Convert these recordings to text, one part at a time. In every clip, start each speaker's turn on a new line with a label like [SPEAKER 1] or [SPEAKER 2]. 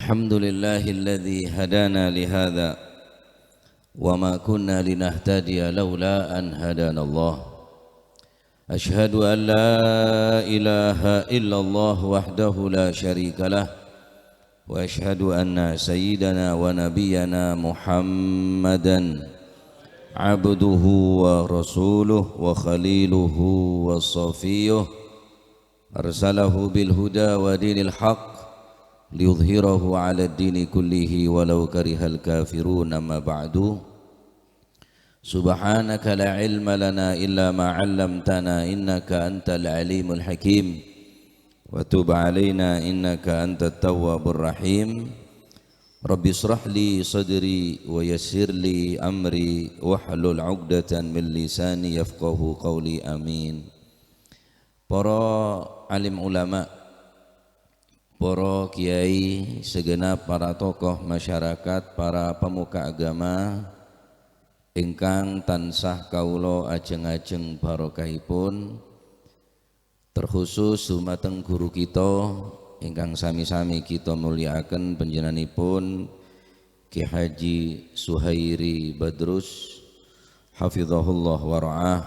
[SPEAKER 1] الحمد لله الذي هدانا لهذا وما كنا لنهتدي لولا أن هدانا الله. أشهد أن لا إله إلا الله وحده لا شريك له، وأشهد أن سيدنا ونبينا محمدا عبده ورسوله وخليله وصفيه، أرسله بالهدى ودين الحق ليظهره على الدين كله ولو كره الكافرون. أما بعد، سبحانك لا علم لنا إلا ما علمتنا إنك أنت العليم الحكيم، وتب علينا إنك أنت التواب الرحيم. رب اشرح لي صدري ويسر لي أمري واحلل عقدة من لساني يفقه قولي، آمين. Para alim ulama, para kiai, segenap para tokoh masyarakat, para pemuka agama ingkang tansah kawula ajeng-ajeng barokahipun, terkhusus dumateng guru kita ingkang sami-sami kita mulyakaken panjenenganipun Ki Haji Suhairi Badrus hafizahullah wa ra'ah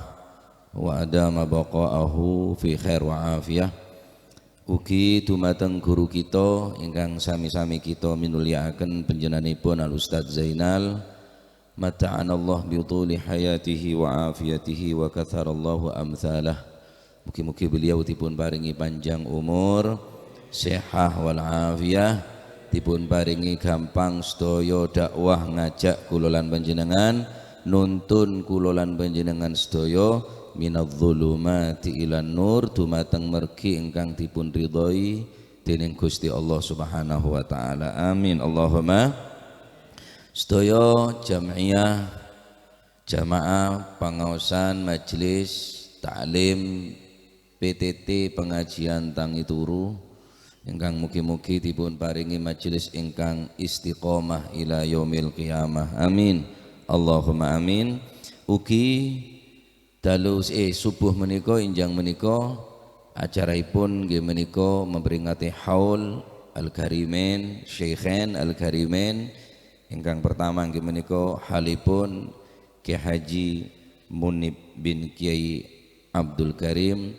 [SPEAKER 1] wa adama baqa'ahu fi khair wa afiyah. Ugi dumateng guru kita ingkang sami-sami kita minulyakaken panjenenganipun Al Ustaz Zainal, mata'anallah bi tuli hayatihi wa afiyatihi wa katharallahu amsalah. Mugi-mugi beliau dipun paringi panjang umur, sehah wal afiyah, dipun paringi gampang sedaya dakwah ngajak kula lan panjenengan, nuntun kula lan panjenengan sedaya minadh-dhulumati ilan nur, dumateng mergi ingkang dipun ridhoi dening Gusti Allah Subhanahu wa taala. Amin Allahumma. Sedaya jam'iyah, jamaah pangaosan majelis taklim PTT pengajian Tangi Turu ingkang mugi-mugi dipun paringi majelis ingkang istiqomah ila yaumil qiyamah. Amin Allahumma amin. Ugi dalu subuh menika, injang menika acaripun nggih menika memperingati haul Al-Karimain, Syekhain Al-Karimain. Ingkang pertama nggih menika halipun Ki Haji Munib bin Kiai Abdul Karim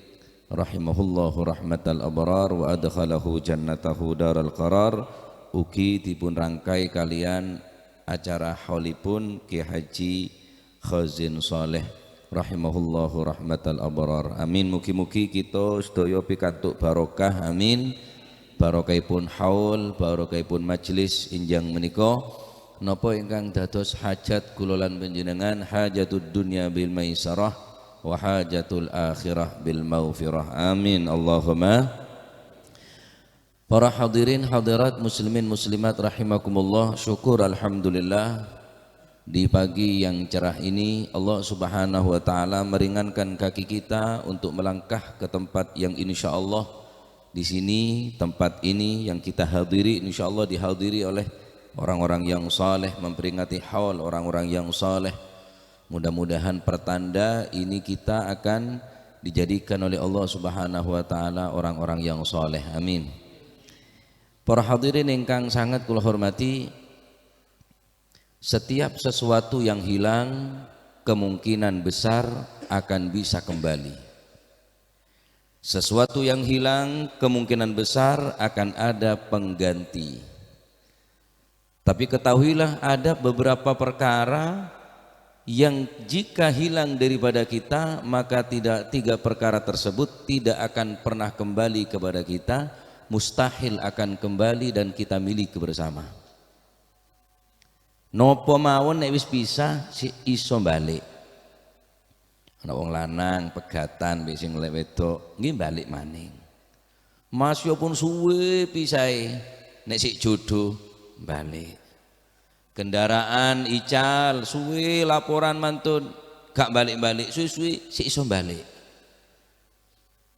[SPEAKER 1] rahimahullahu rahmatal abrar wa adkhalahu jannatahu daral qarar. Ugi dipun rangkai kalian acara haulipun Ki Haji Khazin Saleh rahimahullahu rahmatal abrar. Amin. Mugi-mugi kita sedaya pikantuk barokah. Amin. Barokahipun haul, barokahipun majelis injang menika. Napa ingkang dados hajat kula lan panjenengan, hajatud dunya bil maisarah wa hajatul akhirah bil maghfirah. Amin Allahumma. Para hadirin hadirat, muslimin muslimat rahimakumullah, syukur alhamdulillah di pagi yang cerah ini Allah Subhanahu wa taala meringankan kaki kita untuk melangkah ke tempat yang insyaallah di sini, tempat ini yang kita hadiri insyaallah dihadiri oleh orang-orang yang saleh, memperingati haul orang-orang yang saleh. Mudah-mudahan pertanda ini kita akan dijadikan oleh Allah Subhanahu wa taala orang-orang yang saleh. Amin. Para hadirin ingkang sangat kula hormati, setiap sesuatu yang hilang kemungkinan besar akan bisa kembali. Sesuatu yang hilang kemungkinan besar akan ada pengganti. Tapi ketahuilah ada beberapa perkara yang jika hilang daripada kita, maka tidak, tiga perkara tersebut tidak akan pernah kembali kepada kita, mustahil akan kembali dan kita miliki bersama. Nopo mawon nek wis pisah si iso balik. Ana wong lanang pegatan mbek sing wedok nggih balik maning. Mas yo pun suwe pisahe nek sik jodoh balik. Kendaraan ical suwe laporan mantun gak balik-balik, suwe-suwe sik iso balik.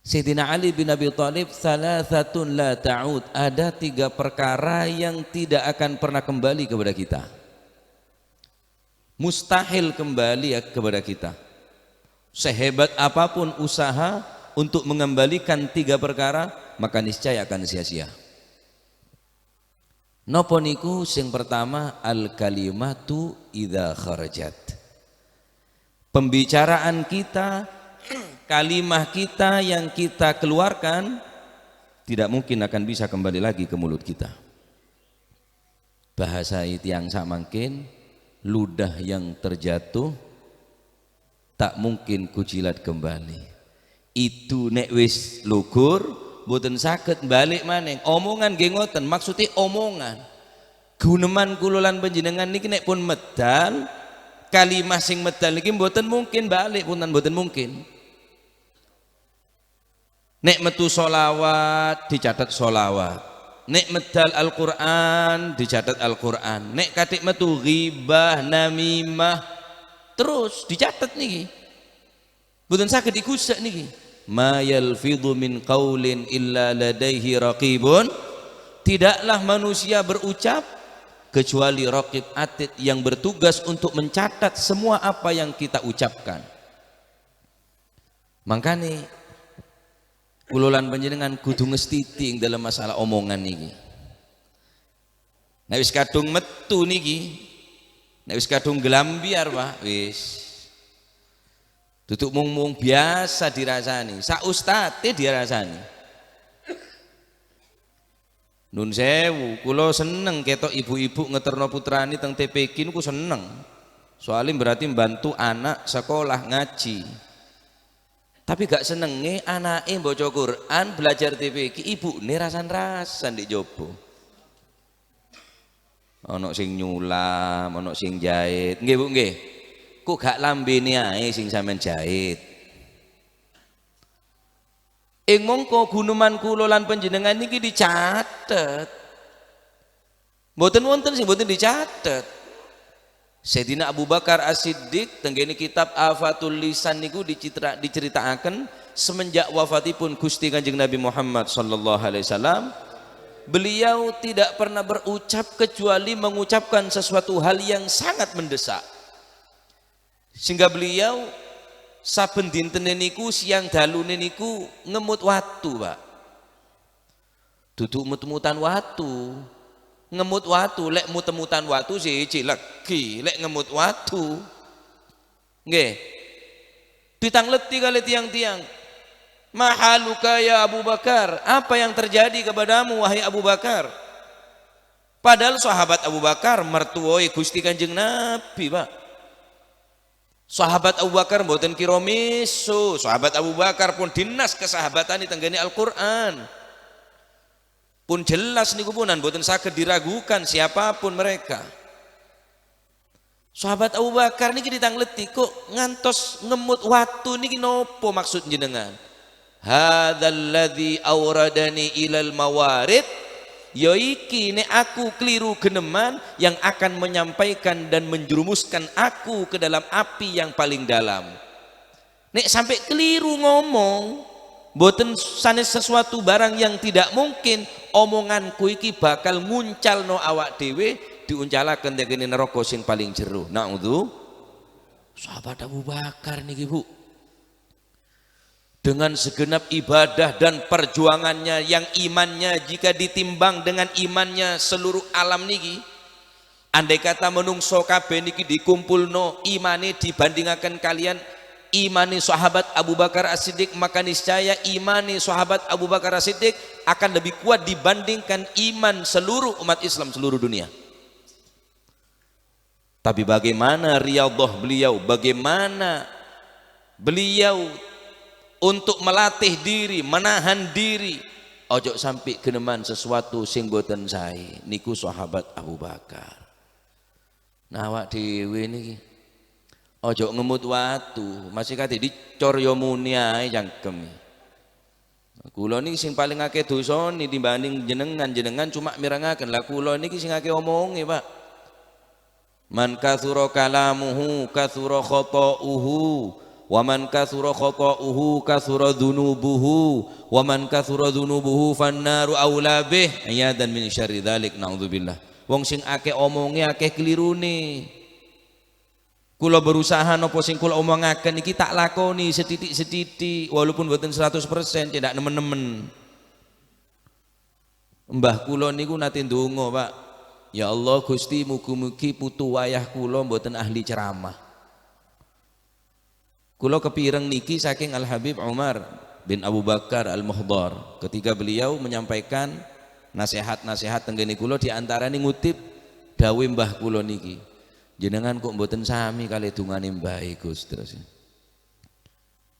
[SPEAKER 1] Sayyidina Ali bin Abi Thalib, salasatun la ta'ud, ada tiga perkara yang tidak akan pernah kembali kepada kita, mustahil kembali kepada kita. Sehebat apapun usaha untuk mengembalikan tiga perkara, maka niscaya akan sia-sia. Napa niku? Sing pertama, al kalimatu idza kharajat. Pembicaraan kita, kalimah kita yang kita keluarkan tidak mungkin akan bisa kembali lagi ke mulut kita. Bahasa itu yang mangkin, ludah yang terjatuh tak mungkin kujilat kembali. Itu nek wis lugur mboten saged balik maneh. Omongan nggih ngoten, maksudnya omongan. Guneman kula lan panjenengan niki nek pun medal, kalimah sing medal niki mboten mungkin balik, punten, mboten mungkin. Nek metu solawat dicatat solawat, nek medal Al-Quran dicatat Al-Quran, nek katik metu ghibah, namimah, terus dicatat niki, mboten saged dikusek niki. Ma yalfidhu min qaulin illa ladaihi raqibun. Tidaklah manusia berucap kecuali raqib atid yang bertugas untuk mencatat semua apa yang kita ucapkan. Makanya kula lan panjenengan kudu ngestiti dalam masalah omongan niki. Nek wis kadung metu niki, nek wis kadung gelambiar, Pak, wis duduk mung-mung biasa dirasani, sak ustate dirasani. Nun sewu, kula seneng ketok ibu-ibu ngeterno putrani teng TPQ niku seneng. Soalnya berarti membantu anak sekolah ngaji. Tapi gak senenge anake maca Quran, belajar TPQ, ibune rasan-rasan di jobo. Ana sing nyulam, ana sing jahit. Nggih, Bu, nggih. Kok gak lambene ae sing sampean jahit? Ing mongko guneman kula lan panjenengan niki dicatet. Mboten wonten sing mboten dicatet. Sayyidina Abu Bakar As-Siddiq tenggene kitab Afatul Lisan niku diceritakaken semenjak wafatipun Gusti Kanjeng Nabi Muhammad sallallahu alaihi wasallam, beliau tidak pernah berucap kecuali mengucapkan sesuatu hal yang sangat mendesak, sehingga beliau saben dintene niku siang dalune niku ngemut watu, Pak. Duduk mut-mutan watu, ngemut watu. Lek mut-mutan watu siji legi, lek ngemut watu nggih ditangleti kali tiang-tiang. Mahaluka ya Abu Bakar, apa yang terjadi kepadamu, wahai Abu Bakar? Padahal sahabat Abu Bakar mertuoi Gusti Kanjeng Nabi, Pak. Sahabat Abu Bakar mboten kira miso. Sahabat Abu Bakar pun dinas kesahabatan di tenggene Al-Qur'an. Pun jelas niku punan mboten saged diragukan siapapun mereka. Sahabat Abu Bakar niki ditangleti, kok ngantos ngemut watu niki nopo maksud jenengan? Hadzal ladzi awradani ilal mawarid, ya iki nek aku keliru geneman yang akan menyampaikan dan menjerumuskan aku ke dalam api yang paling dalam. Nek sampai keliru ngomong, boten sanes sesuatu barang yang tidak mungkin, omonganku iki bakal nguncalno awak dhewe diuncalaken tengene neraka sing paling jero. Naudzu. Sahabat Abu Bakar niki, Bu, dengan segenap ibadah dan perjuangannya yang imannya jika ditimbang dengan imannya seluruh alam niki, andai kata menungso kabeh niki dikumpulno imane dibandingaken kalian imani sahabat Abu Bakar As-Siddiq, maka niscaya imani sahabat Abu Bakar As-Siddiq akan lebih kuat dibandingkan iman seluruh umat Islam seluruh dunia. Tapi bagaimana riyadhah beliau, bagaimana beliau untuk melatih diri, menahan diri, ojo sampai geneman sesuatu sing boten sae. Niku sahabat Abu Bakar. Nah, awak dhewe niki ojo ngemut watu, masih kate dicor yo muni ae cangkem. Kula niki sing paling akeh dosane dibanding jenengan, jenengan cuma mirengaken. Lah kula niki sing akeh omonge, Pak. Man katsura kalamuhu katsura khata'uhu, wa man katsura khata'uhu katsura dzunubuhu, wa man katsura dzunubuhu fannaru aula bih, iyadan min syarri dzalik, naudzubillah. Wong sing akeh omonge akeh kelirune. Kula berusaha napa sing kula omongaken iki tak lakoni setitik-setitik, walaupun mboten 100%, tidak nemen-nemen. Mbah kula niku nate ndonga, Pak. Ya Allah Gusti, mugi-mugi putu wayah kula mboten ahli ceramah. Kula kepireng niki saking Al Habib Umar bin Abu Bakar Al Muhdar ketika beliau menyampaikan nasihat-nasihat tenggene kula, diantarane ngutip dawuh mbah kula niki, "Jenengan kok mboten sami kali dungane mbah Gus." Terus,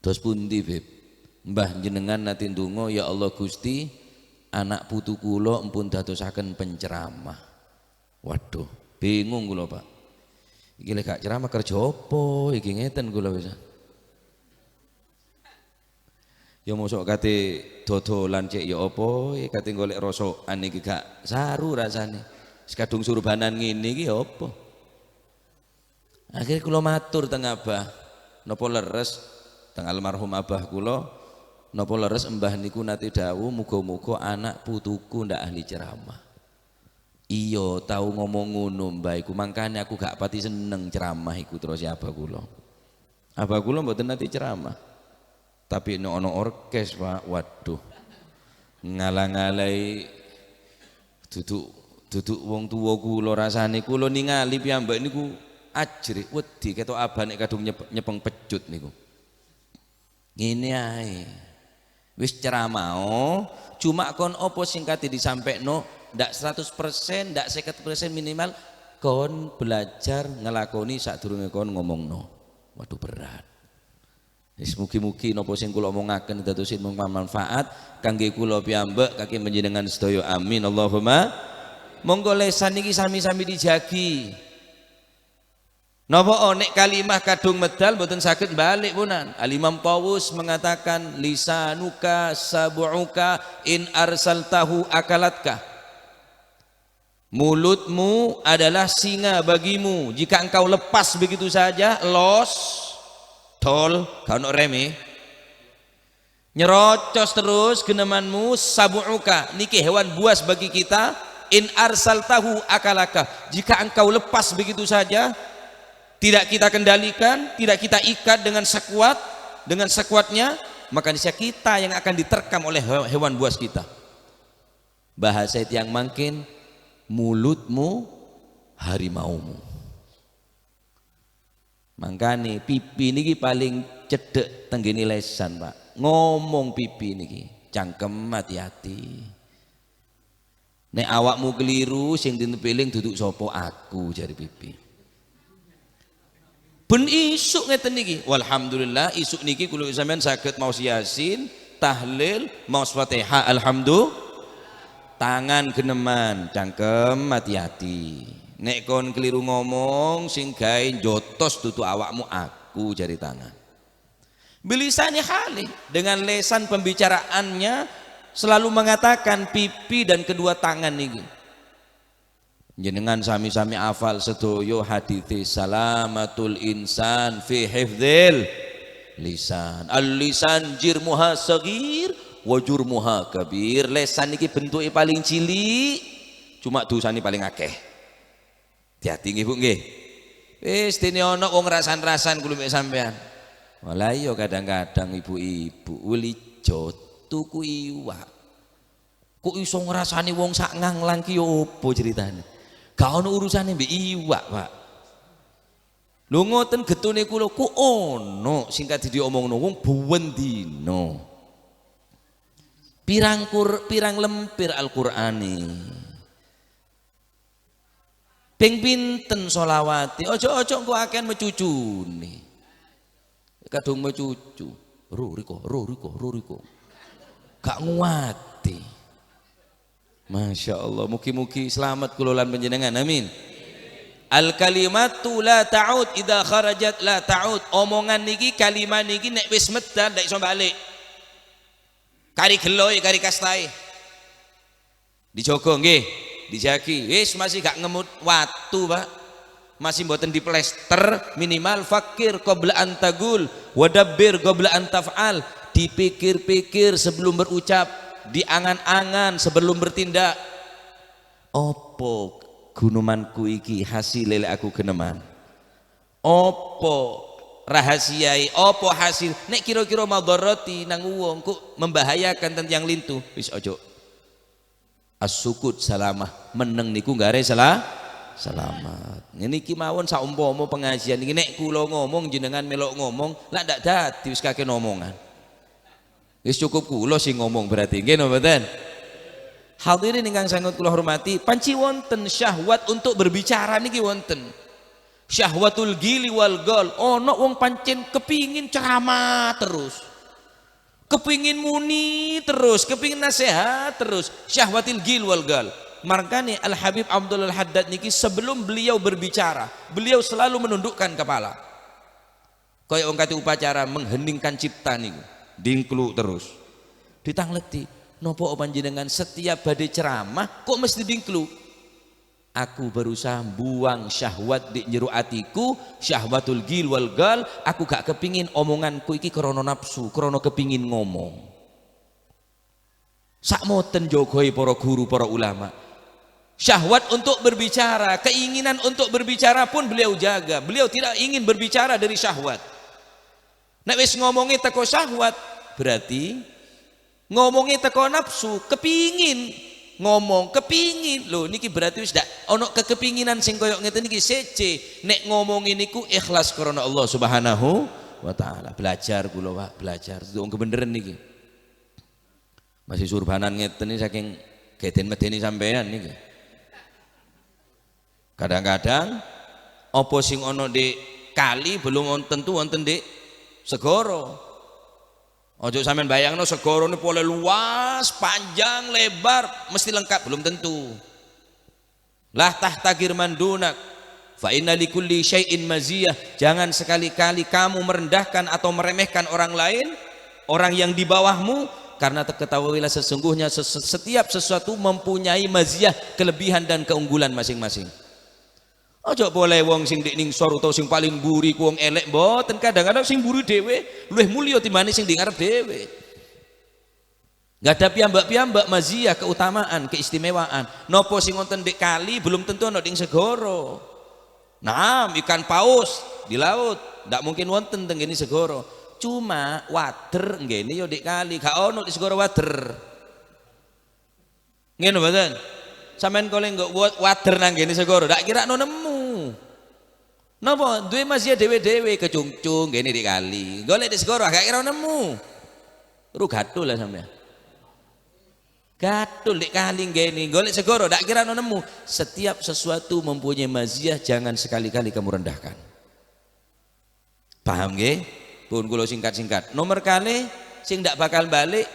[SPEAKER 1] "Terus pundi, Beb?" "Mbah jenengan nate ndonga, ya Allah Gusti, anak putu kula empun dadosaken penceramah." Waduh, bingung kula, Pak. Iki lek gak ceramah kerja apa iki, ngeten kula bisa. Ya mosok kate dodolan cek ya apa, kate golek rosokan iki gak saru rasane. Wis kadung surbanan ngene iki ya apa? Akhirnya kula matur teng Abah, napa leres teng almarhum abah kula, napa leres embah niku nate dawuh muga-muga anak putuku ndak ahli ceramah? "Iya, tau ngomong ngono mbah iku, mangkane aku gak pati seneng ceramah iku," terus ya abah kula. Abah kula mboten nate ceramah. Tapi nek ana orkes, Pak, waduh. Ngalang-alai duduk duduk wong tuwa kula rasane, kula ningali piyambak niku ajrih wedi ketok abah nek kadung nyepeng pecut niku. Ngene ae. Wis ceramah, cuma kon opo sing kate disampekno ndak 100%, ndak 50%, minimal kon belajar ngelakoni sadurunge kon ngomongno. Waduh, berat. Wis, mugi-mugi napa sing kula omongaken dados manfaat kangge kula piyambak kaki panjenengan sedaya. Amin Allahumma. Monggo lesan niki sami-sami dijagi. Napa nek kalimah kadung medal mboten saged balik punan. Al Imam Tawus mengatakan lisanuka sab'uka in arsaltahu akalatka. Mulutmu adalah singa bagimu. Jika engkau lepas begitu saja, los, tol, gak ono reme. Nyerocos terus genemanmu sab'uka. Niki hewan buas bagi kita. In arsaltahu akalaka. Jika engkau lepas begitu saja, tidak kita kendalikan, tidak kita ikat dengan sekuatnya, maka niscaya kita yang akan diterkam oleh hewan buas kita. Bahasa itu yang mungkin mulutmu harimaumu. Mangkane pipi niki paling cedek tenggene lesan, Pak. Ngomong pipi niki, cangkem hati-hati. Nek awakmu keliru sing ditepiling duduk sapa, aku, jare pipi. Ben isuk ngeten niki. Walhamdulillah isuk niki kula sampean saged maos Yasin, tahlil, maos Fatihah, alhamdulillah. Tangan geneman, cangkem hati-hati. Nek kon keliru ngomong sing gawe jotos dudu awakmu, aku, jare tangan. Bilisani hali, dengan lesan pembicaraannya selalu mengatakan pipi dan kedua tangan niki. Jenengan sami-sami afal sedoyo hadithi salamatul insan fi hifdzil lisan. Al lisan jirmuha sagir wa jurmuha kabir. Lesan niki bentuke paling cilik, cuma dosane paling akeh. Hati-hati nggih, Bu, nggih. Wis dene ana wong rasan-rasan kula mek sampean. Walah iya, kadang-kadang ibu-ibu welijo tuku iwak. Kok iso ngrasani wong sak nganglang ki yo opo ceritane? Gak ono urusane mbek iwak, Pak. Lho ngoten getune kula, ku ono sing kate diomongno wong buwen dina. Pirang kur, pirang lempir Al-Qur'ane. Ping pinten solawate, ojo-ojo engko akehan mecucune. Kadung mecucu, ro riko, ro riko, ro riko. Gak nguati. Masya Allah, mugi-mugi selamat kula lan panjenengan, amin. Al kalimatu la ta'ud idza kharajat la ta'ud. Omongan niki, kalimat niki nek wis medal ndak iso balik. Kari geloe, kari kastae. Dijogo nggih, dijagi. Wis masih gak ngemut watu, Pak. Masih mboten diplester, minimal fakir qabla an taqul wadabbir qabla an taf'al. Dipikir-pikir sebelum berucap, diangan-angan sebelum bertindak. Opo gunemanku iki hasil lek aku geneman? Opo rahasiai, opo hasil? Nek kira-kira madharati nang wong kok membahayakan tentang lintu, wis ojo. As-sukut salamah, meneng niku gare salah selamat. Ngene iki mawon saumpama pengajian iki nek kula ngomong jenengan melok ngomong, lak ndak dadi, wis kakek omongan. Wis cukup kula sing ngomong berarti. Nggih napa mboten? Hadirin ingkang sangat kula hormati, panci wonten syahwat untuk berbicara niki wonten. Syahwatul gili wal gol. Ono wong pancen kepingin ceramah terus. Kepingin muni terus, kepingin nasihat terus. Syahwatil gil wal gal. Makanya Al Habib Abdullah Al Haddad niki sebelum beliau berbicara, beliau selalu menundukkan kepala. Kaya wong kate upacara mengheningkan cipta niku, dingklu terus. Ditangleti, nopo panjenengan setiap badhe ceramah kok mesti dingklu? Aku berusaha buang syahwat di jero atiku, syahwatul gil wal gal, aku gak kepingin omonganku iki krono nafsu, krono kepingin ngomong. Sakmoten jogoi para guru, para ulama. Syahwat untuk berbicara, keinginan untuk berbicara pun beliau jaga. Beliau tidak ingin berbicara dari syahwat. Nek wis ngomongi teko syahwat, berarti ngomongi teko nafsu, kepingin ngomong, kepingin. Lho, niki berarti wis ndak ono kekepinginan sing koyo ngeten niki sece. Nek ngomongi niku ikhlas karena Allah Subhanahu wa taala. Belajar kula, Pak, belajar. Wong kebeneran niki. Masih surbanan ngeten iki saking geden medeni sampean niki. Kadang-kadang apa sing ono di kali belum tentu wonten di segoro. Ojo sampean bayangno segoro ini boleh luas, panjang, lebar, mesti lengkap, belum tentu. La tahtaqir man dunak fa inna likulli syai'in maziyah. Jangan sekali-kali kamu merendahkan atau meremehkan orang lain, orang yang di bawahmu, karena ketahuilah sesungguhnya setiap sesuatu mempunyai maziyah, kelebihan dan keunggulan masing-masing. Ojo boleh wong sing dik ningsor utawa sing paling buri ku wong elek, mboten. Kadang-kadang sing buri dhewe luwih mulya timbangane sing di ngarep dhewe. Gak ada piyambak-piyambak maziyah, keutamaan, keistimewaan. Nopo sing wonten dik kali belum tentu ana ing segoro. Nah, ikan paus di laut ndak mungkin wonten teng ngene segoro. Cuma wader nggene yo dik kali, gak ono di segoro wader. Ngene mboten? Sampeyan kole nggak buat wader nang ngene segoro, ndak kira no nemu. Napa? Duwe maziyah dhewe-dhewe, kecungcung ngene di kali. Golek di segoro gak kira nemu. Ru gatul lah sampeyan. Gatul di kali ngene, golek segoro ndak kira no nemu. Setiap sesuatu mempunyai maziyah, jangan sekali-kali kamu rendahkan. Paham nggih? Pun kula singkat-singkat. Nomor kali sing ndak bakal balik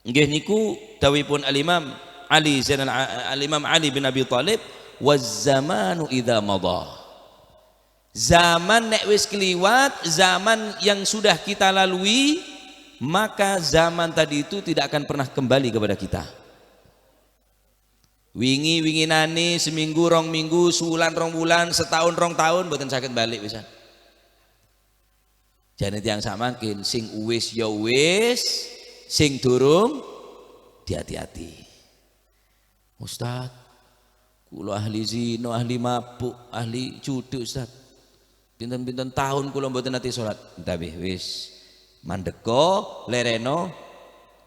[SPEAKER 1] nggih niku dawuhipun Al-Imam Ali Zainal Al-Imam Ali bin Abi Thalib, waz zamanu idza madha. Zaman nek wis keliwat, zaman yang sudah kita lalui, maka zaman tadi itu tidak akan pernah kembali kepada kita. Wingi winginane seminggu rong minggu, sebulan rong bulan, setahun rong tahun mboten saged balik bisa. Jane tiyang samangkin sing uwis ya wis, sing durung dihati-hati. Ustaz, kula ahli zina, ahli mabuk, ahli judi, Ustaz. Pinten-pinten tahun kula mboten nate salat. Tapi wis mandeko, lereno.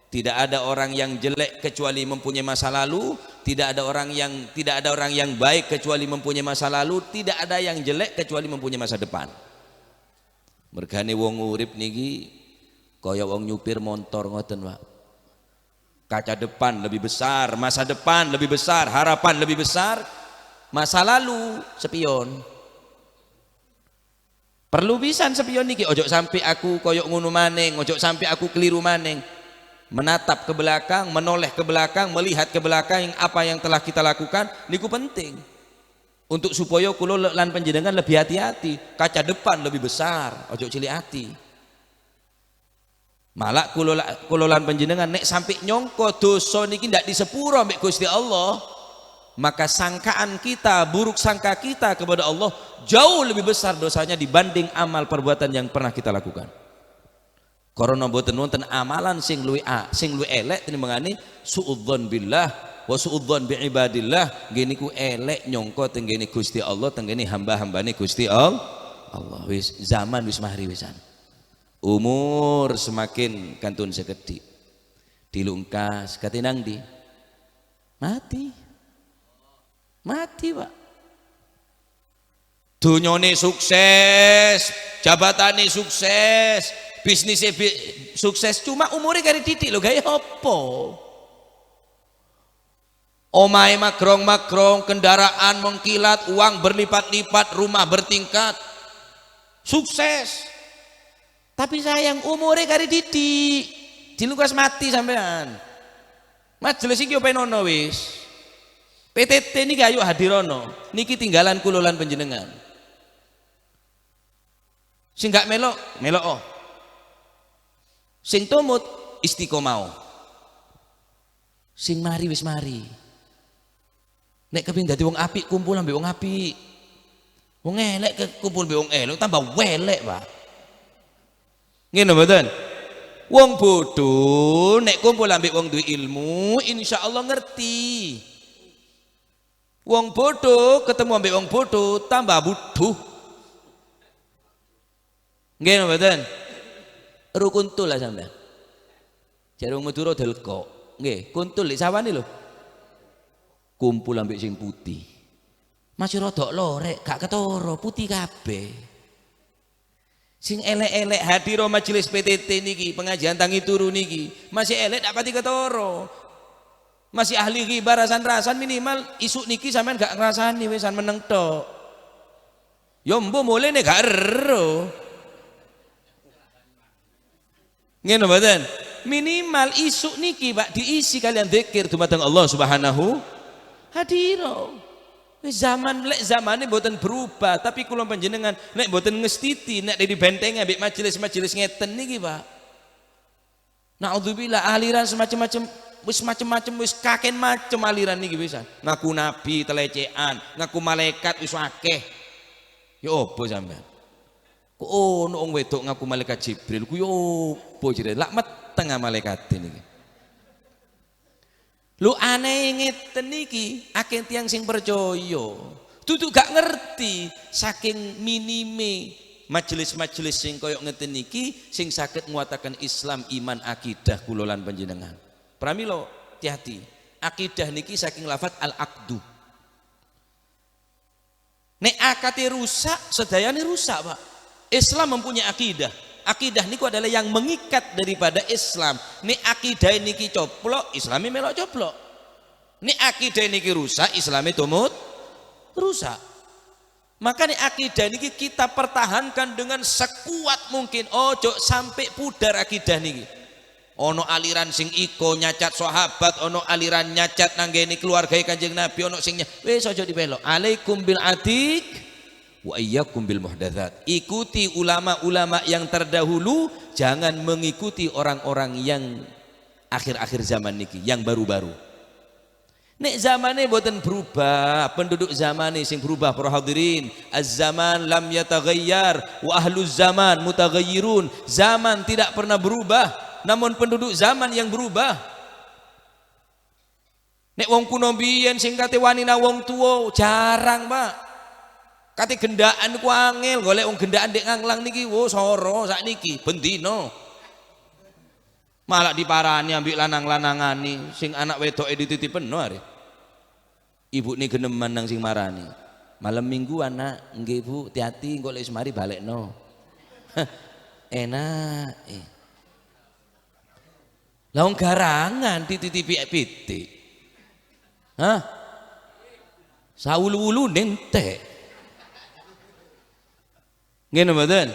[SPEAKER 1] Tidak ada orang yang jelek kecuali mempunyai masa lalu, tidak ada orang yang baik kecuali mempunyai masa lalu, tidak ada yang jelek kecuali mempunyai masa depan. Mergane wong urip niki kaya wong nyupir motor ngoten, Pak. Kaca depan lebih besar, masa depan lebih besar, harapan lebih besar, masa lalu spion. Perlu pisan spion niki, ojo sampai aku koyok ngono maning, ojo sampai aku keliru maning. Menatap ke belakang, menoleh ke belakang, melihat ke belakang apa yang telah kita lakukan niku penting. Untuk supaya kula lan panjenengan lebih hati-hati, kaca depan lebih besar, ojo cilik hati. Malah kula lan panjenengan nek sampai nyongko dosa niki ndak disepuro ambek Gusti Allah, maka sangkaan kita, buruk sangka kita kepada Allah jauh lebih besar dosanya dibanding amal perbuatan yang pernah kita lakukan. Karena mboten wonten amalan sing luwih sing luwih elek tinimbangane suudzon billah wa suudzon bi ibadillah, nggih niku elek nyongko tenggene Gusti Allah, tenggene hamba-hambane Gusti Allah. Allah wis zaman wis mahri wisan. Umur semakin kantun sekedhik. Dilungkas kate nang ndi? Mati. Mati, Pak. Dunyane sukses, jabatane sukses, bisnisnya sukses, cuma umurnya kari titik lho, gawe apa? Omahe magrong-magrong, kendaraan mengkilat, uang berlipat-lipat, rumah bertingkat. Sukses. Tapi sayang umurnya kari titik. Dilukas mati sampean. Majelis iki openono wis. PTT niki ayo hadirono. Niki tinggalan kula lan panjenengan. Sing gak melok, melok oh. Sing tumut istiqomah. Sing mari wis mari. Nek kepengin dadi wong apik kumpul ambek wong apik. Wong elek kumpul ambek wong elek tambah welek, Pak. Ngene mboten? Wong bodoh nek kumpul ambek wong duwe ilmu, insyaallah ngerti. Wong bodoh ketemu ambek wong bodoh tambah bodoh. Nggih mboten? Rukun tul lah sampean. Jare wong Madura delkok. Nggih, kuntul lek sawane lho. Kumpul ambek sing putih. Masih rodok lorek, gak ketara, putih kabeh. Sing elek-elek hadiro majelis PTT niki, pengajian tangi turu niki, masih elek tak pati ketara. Masih ahli ghibah rasan-rasan minimal isuk niki sampean gak ngrasani wisan meneng tok. Ya mbuh mulene gak ero. Ngene mboten? Minimal isuk niki Pak diisi kalian zikir dumateng Allah Subhanahu hadiro. Wis zaman lek zamane mboten berubah, tapi kula panjenengan nek mboten ngestiti nek di benteng ambek majelis-majelis ngeten niki Pak. Naudzubillah aliran semacam-macam wis macem-macem wis kaken macem aliran niki wisan. Ngaku nabi telecehan, ngaku malaikat wis akeh. Ya opo sampean? Kok ono wong wedok ngaku malaikat Jibril ku ya opo jenenge? Lak meteng malaikat niki. Lu aneh ngeten niki akeh tiyang sing percaya. Duduk gak ngerti saking minime majelis-majelis sing koyok ngeten niki sing saged nguataken Islam, iman, akidah kula lan panjenengan. Pramila hati-hati. Akidah niki saking lafat al-aqdu. Nek akate rusak, sedayane rusak, Pak. Islam mempunyai akidah. Akidah niku adalah yang mengikat daripada Islam. Nek akidah niki coplok, Islami melok coplok. Nek akidah niki rusak, Islami tumut rusak. Maka nek akidah niki kita pertahankan dengan sekuat mungkin. Ojo sampai pudar akidah niki. Ono aliran sing iko nyacat sahabat, ono aliran nyacat nanggeni keluarga Kanjeng Nabi, ono sing wis ojo dibelok. Alaikum bil atiq wa iyyakum bil muhdatsat. Ikuti ulama-ulama yang terdahulu, jangan mengikuti orang-orang yang akhir-akhir zaman niki, yang baru-baru. Nek zamane mboten berubah, penduduk zamane sing berubah para hadirin. Az-zaman lam yataghayyar wa ahluz zaman mutaghayyirun. Zaman tidak pernah berubah, namun penduduk zaman yang berubah. Nek wong kuno biyen sing kate wani nang wong tuwa jarang, Pak. Kate gendaan ku angel, golek wong gendaan dek nganglang niki wo soro sakniki bendino. Malah diparani ambek lanang-lanangani sing anak wedoke dititipeno are. Ibu ni geneman nang sing marani. Malam minggu anak, nggih Bu, hati-hati engko lek wis mari balekno. Enak. Lah wong garangan dititipi pitik. Hah? Saulu-ulu entek. Ngene mboten?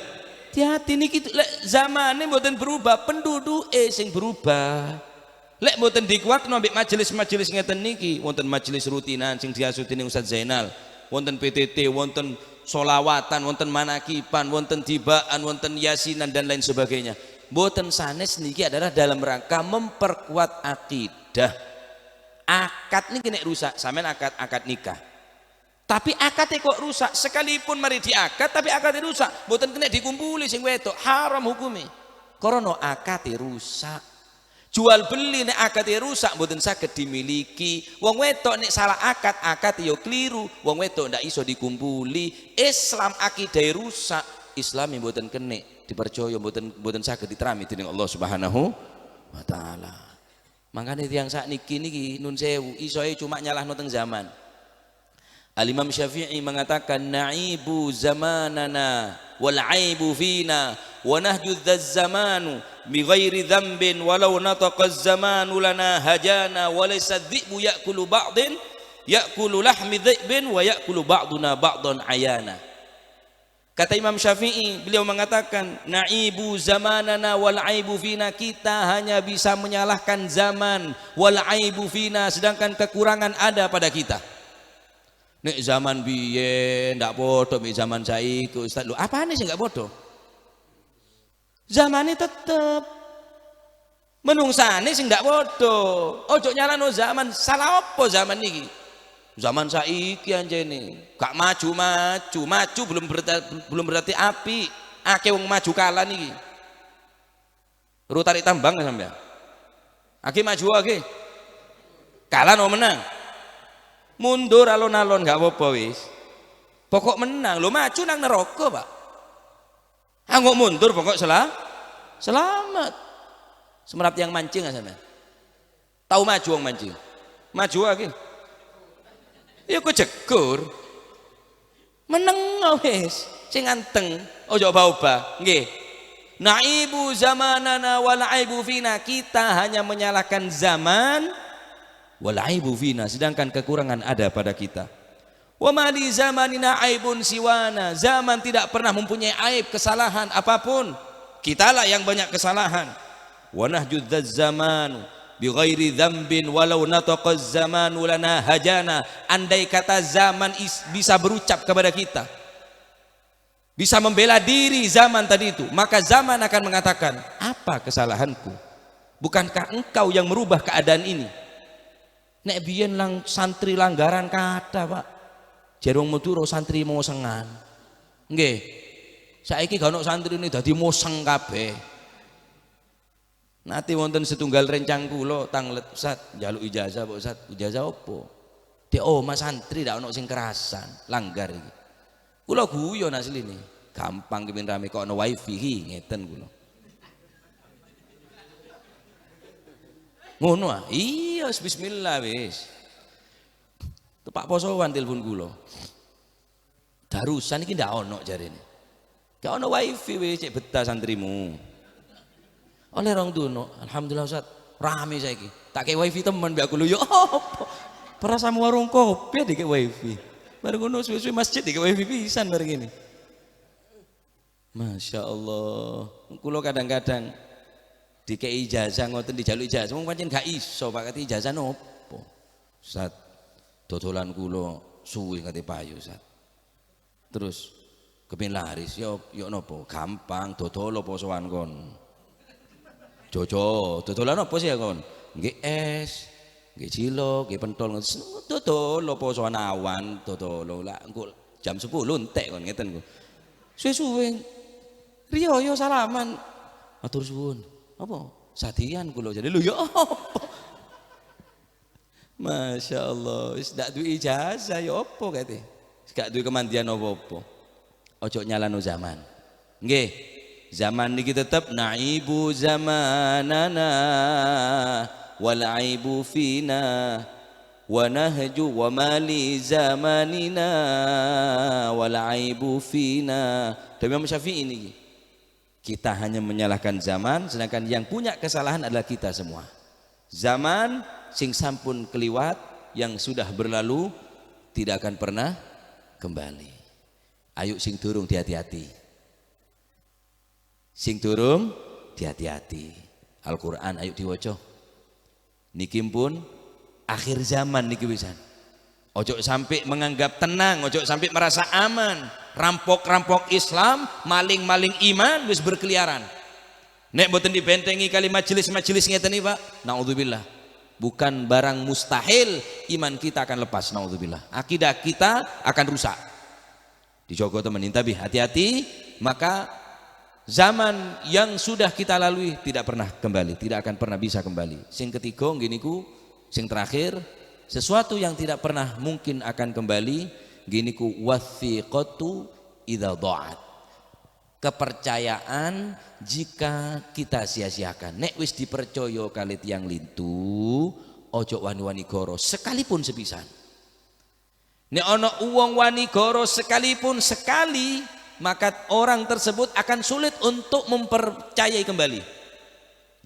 [SPEAKER 1] Hati-hati niki lek zamane mboten berubah, penduduke sing berubah. Lek mboten dikuatno ambek majelis-majelis ngeten niki, wonten majelis rutinan sing diasuti ning Ustaz Zainal, wonten PTT, wonten solawatan, wonten manakiban, wonten tibaan, wonten yasinan dan lain sebagainya. Mboten sanes niki adalah dalam rangka memperkuat akidah. Akad niki nek rusak, sampean akad nikah. Tapi akadnya kok rusak, sekalipun mari diakad tapi akadnya rusak, mboten kena dikumpuli sing wedok, haram hukume. Karena akadnya rusak. Jual beli nek akadnya rusak mboten saged dimiliki. Wong wedok nek salah akad, akad yo keliru. Wong wedok ndak iso dikumpuli. Islam akidah rusak, Islam mboten kena dipercaya, mboten saged diterami dening Allah Subhanahu wa taala. Makanya tiyang sakniki niki, nun sewu, isoe cuma nyalahno teng zaman. Al-Imam Syafi'i mengatakan نعيب زماننا والعيب فينا ونهجو ذا الزمان بغير ذنب ولو نطق الزمان لنا هجانا وليس الذئب يأكل بعض يأكل لحم ذئب ويأكل بعضنا بعضا عيانا. Kata Imam Syafi'i, beliau mengatakan نعيب زماننا والعيب فينا, kita hanya bisa menyalahkan zaman, والعيب فينا, sedangkan kekurangan ada pada kita. Nek zaman biyen ndak podo mek zaman saiki, Ustaz. Lho, apane sing gak podo? Zamane tetep. Menungsane sing ndak podo. Ojo nyalahno zaman, salah apa zaman iki? Zaman saiki anjene gak maju-maju, maju belum berarti apik. Akeh wong maju kalah niki. Ru tarik tambang sampean. Akeh maju akeh. Kalah no menang. Mundur alon-alon gak apa-apa wis. Pokok menang, lo maju nang neraka, Pak. Angguk mundur pokok selamat. Semerap yang mancing sampean. Tahu maju wong mancing. Maju akeh. Ya jegur. Meneng wis, sing anteng, ojo obah-obah. Nggih. نعيب زماننا والعيب فينا. Kita hanya menyalahkan zaman, والعيب فينا, sedangkan kekurangan ada pada kita. وما لزماننا عيب سوانا. Zaman tidak pernah mempunyai aib, kesalahan apapun. Kitalah yang banyak kesalahan. ونهجو ذا الزمان بغير ذنب ولو نطق الزمان لنا هجانا. Andai kata zaman bisa berucap kepada kita, bisa membela diri zaman tadi itu, maka zaman akan mengatakan, "Apa kesalahanku? Bukankah engkau yang merubah keadaan ini?" Nek biyen lang santri langgaran kathah, Pak. Jare wong Madura santri mosengan. Nggih. Saiki gak ono santri ini dadi moseng kabeh. Nanti wonten setunggal rencang kula tanglet, "Ustaz, njaluk ijazah, Pak Ustaz." "Ijazah opo?" "Di oh, mas santri ndak ono sing kerasan, langgar iki." Kula guyon asline. "Gampang kepin rame kok ono wifi ki," ngeten kula. Ngono ah. Iya, bismillah wis. Tepak posoan telepon kula. "Darusan iki ndak ono jarene." "Gak ono wifi wis, cek betah santrimu." Oleh 2 dino, "Alhamdulillah, Ustaz, rame saiki. Tak kei wifi temen mbek aku." Lho, ya apa? Perasamu warung kopi dikek wifi. Bareng ngono suwe-suwe masjid dikek wifi pisan bareng ini. Masya Allah. Kulo kadang-kadang dikei ijazah ngoten, dijaluk ijazah, wong pancen gak iso, Pak, kate ijazah nopo? "Ustaz, dodolan kula suwe kate payu, Ustaz. Terus kepengin laris yo yo nopo?" "Gampang, dodol posoan kon." "Jojo, dodolan apa sih ya kon?" "Nggih es, nggih cilok, nggih pentol." "Dodol posoan awan, dodol lah engko jam 10 entek kon," ngeten ku. Suwe-suwe riyo yo salaman. "Matur suwun." "Apa?" "Sadian kula." Jadi lho ya apa? Masya Allah, wis ndak duwe ijazah ya apa kate? Gak duwe kemandian apa-apa. Ojo nyalahno zaman. Nggih. Zaman niki tetep نعيب زماننا والعيب فينا ونهجو وما لزماننا والعيب فينا. Dari Imam Syafi'i ini, kita hanya menyalahkan zaman, sedangkan yang punya kesalahan adalah kita semua. Zaman sing sampun keliwat, yang sudah berlalu, tidak akan pernah kembali. Ayo sing durung hati-hati, sing durung hati-hati. Al-Quran ayo diwaca. Niki pun akhir zaman niki wisan. Ojo sampai menganggap tenang, ojo sampai merasa aman. Rampok-rampok Islam, maling-maling iman wis berkeliaran. Nek mboten dibentengi kali majelis-majelis ngeten iki, Pak, naudzubillah. Bukan barang mustahil iman kita akan lepas, naudzubillah. Akidah kita akan rusak. Dijogo temen, tapi hati-hati, maka zaman yang sudah kita lalui tidak pernah kembali, tidak akan pernah bisa kembali. Sing ketiga nggih niku, sing terakhir, sesuatu yang tidak pernah mungkin akan kembali nggih niku والثقة إذا ضاعت. Kepercayaan jika kita sia-siakan. Nek wis dipercaya kali tiang lintu, ojo wani-wani goro sekalipun sepisan. Nek ono wong wani goro sekalipun sekali, maka orang tersebut akan sulit untuk mempercayai kembali.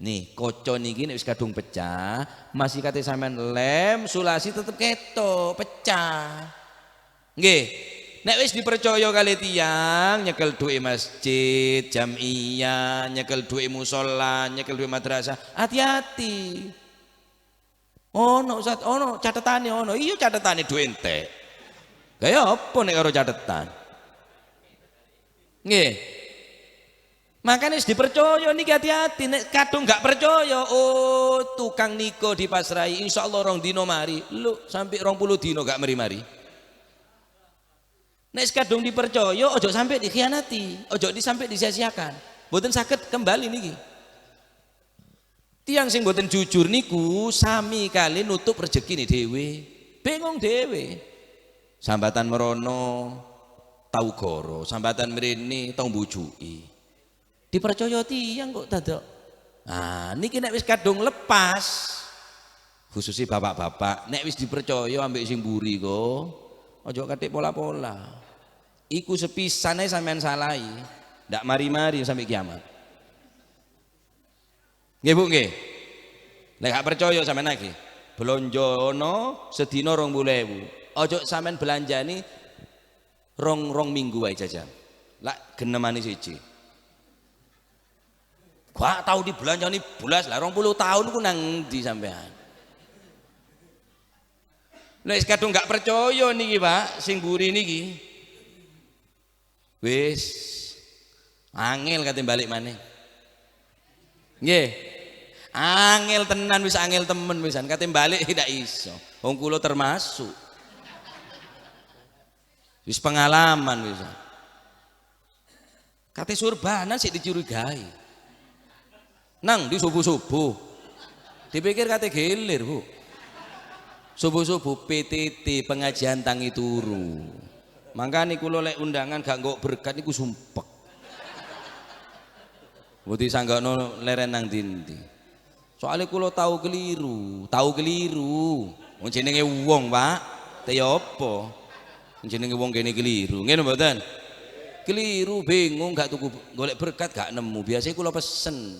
[SPEAKER 1] Nih, koco niki nek wis kadung pecah, masih kate sampean lem, sulasi tetep ketok, pecah. Nggih. Nek wis dipercaya kali tiang, nyekel duit masjid, jamiah, nyekel duit musola, nyekel duit madrasah, hati-hati. Ono Ustaz, ono catetane ono. Iya, catetane duit entek. Kaya apa nek karo catetan? Nggih. Makanya wis dipercaya niki hati-hati, nek kadung gak percaya, oh tukang niko dipasrai, insyaallah 2 dino mari. Lu sampai 20 dino gak mari-mari. Nek kadung dipercaya, ojo sampai dikhianati, ojo di sampai disia-siakan. Mboten saged kembali niki. Tiang sing mboten jujur niku sami kali nutup rezeki nih dhewe. Bingung dhewe. Sambatan merono tau goro, sambatan mrene tau mbujuki. Dipercaya tiang kok dadak. Nah, niki nek wis kadung lepas, khususnya bapak-bapak, nek wis dipercaya ambek sing mburi kok, ojo katik pola-pola. Iku sepisane sampean salahi, ndak mari-mari sampai kiamat. Nggih, Bu, nggih. Nek gak percaya sampean lagi, blonjono sedina 20.000. Ojo sampean belanjani rong rong minggu wae jajan. Lak genemane siji. Gak tau dibelanjani blas lah, 20 tahun ku nang ndi sampean? Nek kadung gak percaya niki, Pak, sing mburi niki. Wis angel kate balik maneh. Nggih. Angel tenan, wis angel temen wisan kate balik tidak iso. Wong kula termasuk. Wis pengalaman wisan. Kate surbanan sik dicurigai. Nang di subuh-subuh. Dipikir kate gilir, Bu. Subuh-subuh PTT, pengajian tangi turu. Makanya kula lek undangan gak nggok berkat niku sumpek. Mboten sanggakno leren nang dindi. Soalnya kula tau keliru, tau keliru. Wong jenenge wong, Pak. Te ya apa? Wong jenenge wong kene keliru. Ngene mboten? Keliru, bingung, gak tuku, golek berkat gak nemu. Biasanya kula pesen.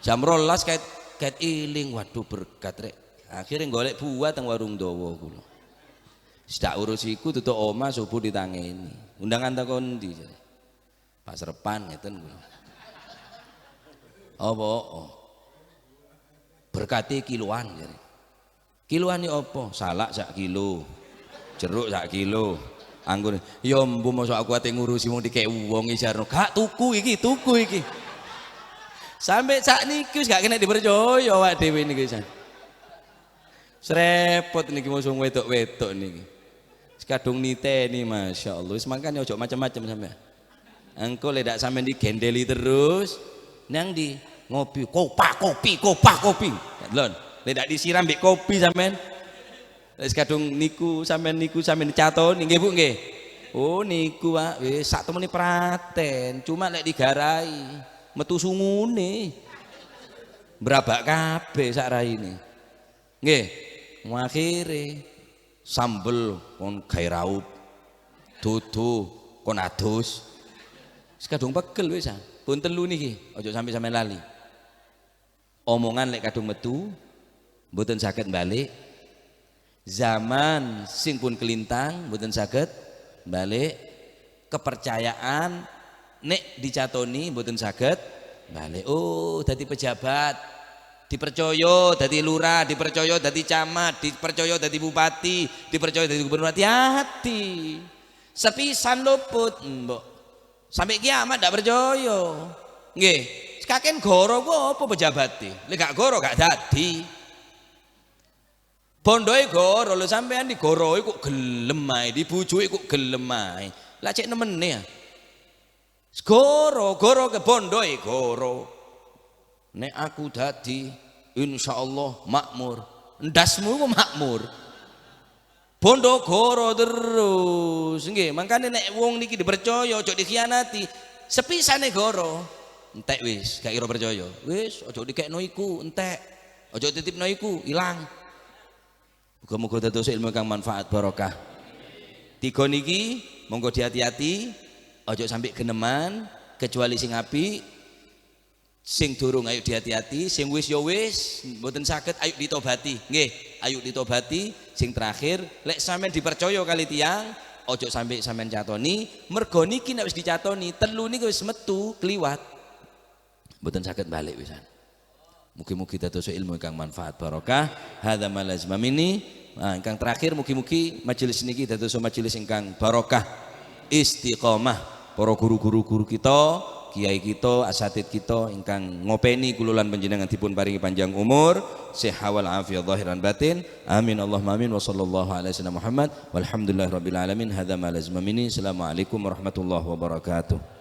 [SPEAKER 1] Jam 12 kait kait iling, waduh, berkat rek. Akhirnya golek buah teng warung dawa kula. Sedak urus iku, tutuk omah subuh ditangeni. Undangan takon ndi? Pasrepan ngeten kula. Apa? Oh. Berkati kiloan jare. Kiloan iki apa? Salak sak kilo. Jeruk sak kilo. Anggur. Ya mbuh, mosok aku ate ngurusi wong dikek wong jarno. Gak tuku iki, tuku iki. Sampai sak niki wis gak kena dipercaya awak dhewe niki san. Serepot niki musuh wedok-wedok niki. Kadung niteni, Masya Allah. Wis mangkane ojo macam-macam sampean. Engko lek dak sampean digendeli terus nang di ngopi, kopa kopi, kopa kopi. Lon, lek dak disiram mbek kopi sampean. Wis kadung niku sampean, niku sampean dicatoni, nggih, Bu, nggih. Oh niku, Pak, wis sak temene praten, cuma lek digarai metu sungune. Brabak kabeh sak raine. Nggih. Akhire sambel kon gawe raup. Dudu kon adus. Wis kadung pegel wis ah. Pun telu niki, aja sampe sampean lali. Omongan lek kadung metu mboten saged balik. Zaman sing pun kelintang mboten saged balik. Kepercayaan nek dicatoni mboten saged balik. Oh, dadi pejabat dipercaya, dadi lurah dipercaya, dadi camat dipercaya, dadi bupati dipercaya, dadi gubernur, hati-hati. Sepisan luput, mbok sampai kiamat ndak percaya. Nggih, kaken goro ku apa pejabat? Lek gak goro gak dadi. Bondoe goro lho, sampean digoroi kok gelem ae, dibujuki kok gelem ae. Lah cek nemene ya. Goro, goro ke bondoe goro. Nek aku dadi insyaallah makmur. Ndasmu ku makmur. Bondo goro terus. Nggih, makane nek wong niki dipercaya ojo dikhianati. Sepisane goro entek wis, gak kira percaya. Wis aja dikekno iku, entek. Aja titipno iku, ilang. Muga-muga dados ilmu kang manfaat barokah. Tiga niki monggo dihati-hati, aja sampai geneman kecuali sing apik, sing durung ayo dihati-hati, sing wis ya wis, mboten saged ayo ditobati. Nggih, ayo ditobati. Sing terakhir, lek sampean dipercaya kali tiyang, ojo sampai sampean catoni, mergo niki nek wis dicatoni, telu niki wis metu kliwat. Mboten saged balik wisan. Mugi-mugi dados ilmu ingkang manfaat barokah. Hadza ma lazima minni. Nah, ingkang terakhir, mugi-mugi majelis niki dados majelis ingkang barokah, istiqomah. Para guru-guru guru kita, kiai kita, asatid kita ingkang ngopeni kula lan panjenengan dipun paringi panjang umur, sehat wal afiyah zahiran batin. Amin Allahumma amin, wa sallallahu ala sayyidina Muhammad walhamdulillahirabbil alamin. Hadza ma lazima minni. Assalamualaikum warahmatullahi wabarakatuh.